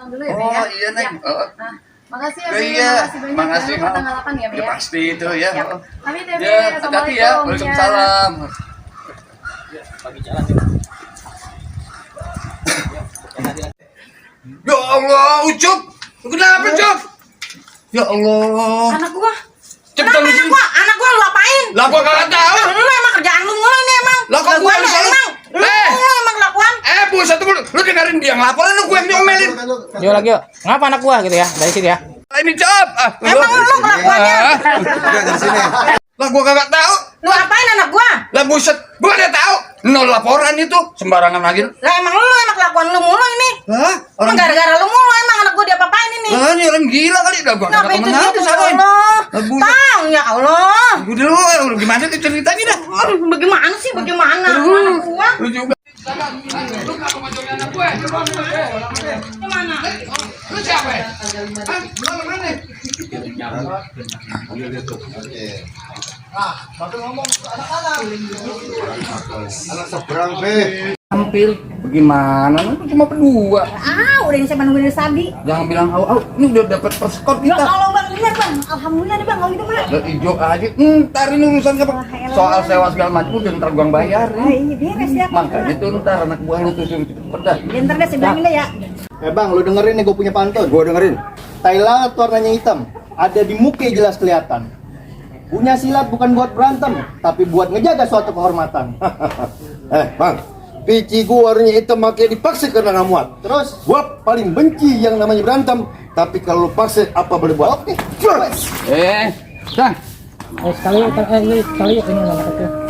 pulang dulu ya, Be, ya? Oh iya, Neng. Ya. Nah, makasih ya, Be. Iya, Makasih banyak. makasih. Jangan lupa tanggal 8 ya, Be, Ya ya? pasti itu ya. Siap. Pamit ya, Be. Ya, hati-hati ya. Assalamualaikum. Waalaikumsalam. Pagi jalan Ya Allah, Ucup. Kenapa, Cup? Ya Allah. Anak gua. Cepetan lu sini. Anak gua lu apain? Lah gua kagak tahu. Lu emang kerjaan lu mulu nih emang. Lah kok gua harus salah? Lu emang kelakuan. Buset lu dengerin dia ngelaporin lu gue yang diomelin. yuk lagi yuk. Ngapa anak gua gitu ya dari sini ya? Ini Cup. Emang lu kelakuannya. Udah dari sini. Lah gua kagak tahu. Lu apain anak gua? Lah buset, gua udah tahu. Nol laporan itu sembarangan lagi. Lah emang kelakuan lu mulu ini. Hah? Emang gara-gara lu mulu emang anak gua diapa-apain ini. Lah ini orang gila kali. Lah gua kagak Kenapa itu temen aja gitu, ya salahin. Allah? Lah buset. Tang, ya Allah. Gua dulu gimana tuh ceritanya dah? Aduh, bagaimana sih bagaimana anak gua? Lu juga. Kemana? Lu siapa ya? Hah? Lu mana? Anak seberang, Be. Tampil bagaimana? Lu cuma berdua. Udah yang saya nungguin dari tadi. Jangan bilang ini udah dapat perskot Ya kita. Allah bang, bener bang. Alhamdulillah nih bang, kalau gitu mah. Lah hijau aja. Ntar ini urusan apa? Soal sewa segala macam udah ntar gua bayar. Iya beres ya. Makanya tuh ntar anak buah lu tuh cepet dah. Ya ntar deh saya bilangin deh ya. Bang, lu dengerin nih gue punya pantun. Gue dengerin. Tai lalat warnanya hitam, ada di muka jelas kelihatan. Punya silat bukan buat berantem, tapi buat ngejaga suatu kehormatan. Bang, pici gua warnanya hitam makanya dipaksa karena nggak muat. Terus, Gua paling benci yang namanya berantem, tapi kalau lu paksa apa boleh buat? oke. Sang. Sekali ini anak kecil.